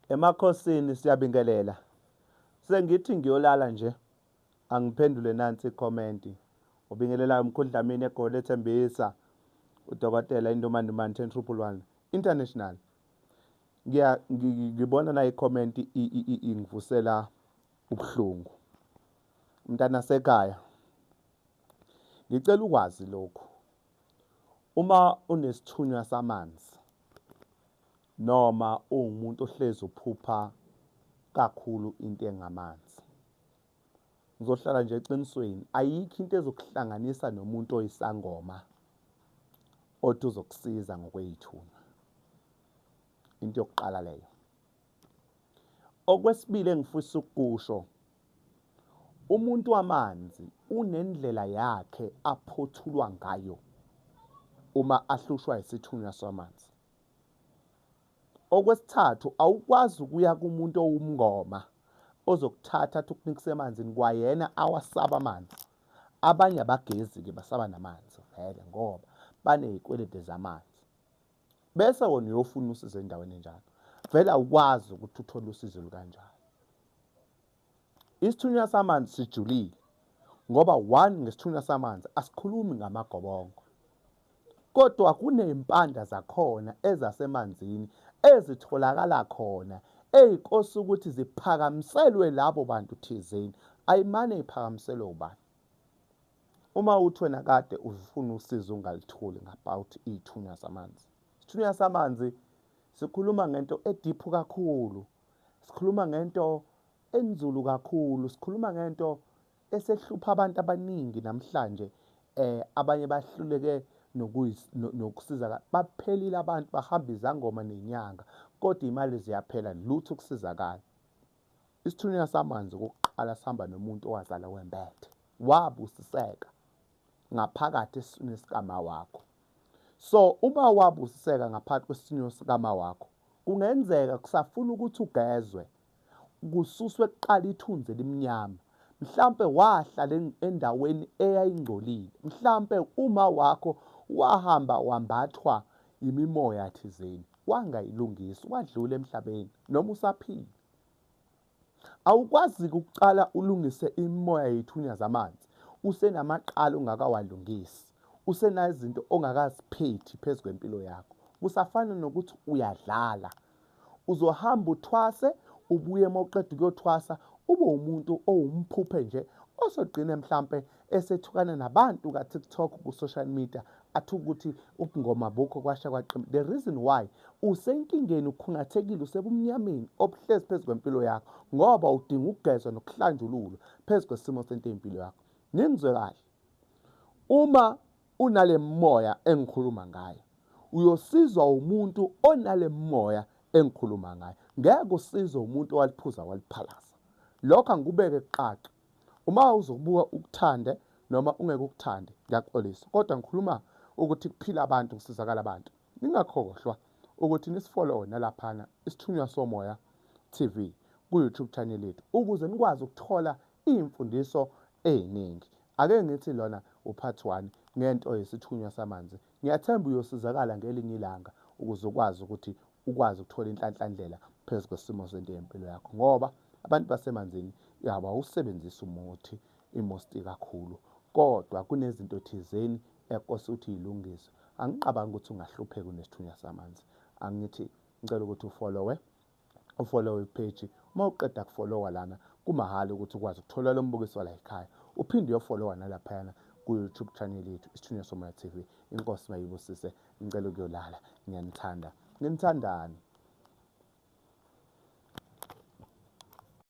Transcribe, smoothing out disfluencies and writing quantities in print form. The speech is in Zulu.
Emakhosini siyabingelela. Sengithi ngiyolala nje angiphendule nansi ikhomenti. Ubingelelayo uMkhulu Dlamini eGoli eThembisa. Udokotela Indumandumane 10111 International. Ngiya ngibona na ikhomenti ingivusela ubuhlungu. Mntana sekhaya. Ngicela ukwazi lokhu. Uma unesithunywa samanzi noma uwumuntu ohlezi uphupha kakhulu into engamanzi, ngizohlala nje eqinisweni, ayikho into ezokuhlanganisa nomuntu oyisangoma othi uzokusiza ngokweyithunywa. Into yokuqala leyo. Okwesibili engifisa ukukusho, umuntu wamanzi unendlela yakhe aphothulwa ngayo uma ahlushwa isithunywa samanzi. Okwesithathu, awukwazi ukuya kumuntu owumngoma ozokuthatha athi ukunikisa emanzini, kwayena awasaba amanzi. Abanye abagezi-ke basaba namanzi vele ngoba baney'kwelede zamanzi. Bese wena uyofuna usizo endaweni enjalo. Vele awukwazi ukuthi uthole usizo olukanjalo. Isithunywa samanzi sijulile ngoba one, ngesithunywa samanzi asikhulumi ngamagobongo, kodwa kuney'mpanda zakhona ezasemanzini ezitholakala khona ey'nkosi ukuthi ziphakamiselwe labo bantu thizeni. Ayimane iphakamiselwe ubani. Uma uthi wena kade ufuna usizo ungalitholi about iy'thunywa samanzi. Isithunywa samanzi sikhuluma ngento ediphu kakhulu, sikhuluma ngento enzulu kakhulu, sikhuluma ngento esehlupha abantu abaningi namhlanje. Abanye bahluleke nokusiza, baphelile abantu, bahamba izangoma nenyanga, kodwa imali ziyaphela, lutho ukusizakala. Isithunywa samanzi okokuqala sihamba nomuntu owazalwa wembethe, wabusiseka ngaphakathi esiswini sikama wakho. So uma wabusiseka ngaphakathi kwesiswini sikama wakho, kungenzeka kusafuna ukuthi ugezwe, kususwe kuqala ithunzi elimnyama. Mhlampe wahlala endaweni eyayingcolile, mhlampe uma wakho wahamba wambathwa imimoya thizeni, wangayilungisi, wadlula emhlabeni noma usaphila. Awukwazi ukuqala ulungise imimoya yethunya zamanzi usenamaqala ongakawalungisi, usenazinto ongakaziphethi phezu kwempilo yakho. Kusafana nokuthi uyadlala. Uzohamba uthwase, ubuye uma uqeda ukuyothwasa ube umuntu owumphuphe nje osogcine mhlampe esethukana nabantu ka-TikTok ku-social media, athi ukuthi ubungoma bukho kwasha kwaqima. The reason why usenkingeni, ukhungathekile, usebumnyameni obuhlezi phezu kwempilo yakho ngoba udinga ukugezwa nokuhlanjululwa phezu kwesimo sento yempilo yakho. Ningizwe kahle, uma unale moya engikhuluma ngayo, uyosizwa umuntu onale moya engikhuluma ngayo. Ngeke usizwe umuntu owaliphuza waliphalaza. Lokho angikubeke kuqaqe. Uma uzobuka ukuthande noma ungeke ukuthande, ngiyaxolisa, kodwa ngikhuluma ukuthi kuphila abantu, kusizakala abantu. Ningakhohlwa ukuthi nisifollowe nalaphana Isithunywa Somoya TV ku-YouTube channel yethu ukuze nikwazi ukuthola iy'mfundiso ey'ningi. Ake ngithi lona u-part 1 ngento yesithunywa samanzi. Ngiyathemba uyosizakala ngelinye ilanga ukuze ukwazi ukuthi ukwazi ukuthola inhlanhlandlela phezu kwesimo sento yempilo yakho, ngoba abantu basemanzini abawusebenzisi umuthi imosti kakhulu, kodwa kunezinto thizeni ekose ukuthi yilungiswe. Angicabangi ukuthi ungahlupheka unesithunywa samanzi. Angithi ngicela ukuthi ufollowe, ufollowe ipage. Uma uqeda kufollowa lana kumahhala ukuthi ukwazi ukuthola lo mbukiso la ekhaya, uphinde uyofollowa nalaphayana ku-YouTube channel yethu Isithunywa Somoya TV. Inkosi mayibusise. Ngicela ukuyolala. Ngiyanithanda, nginithandani.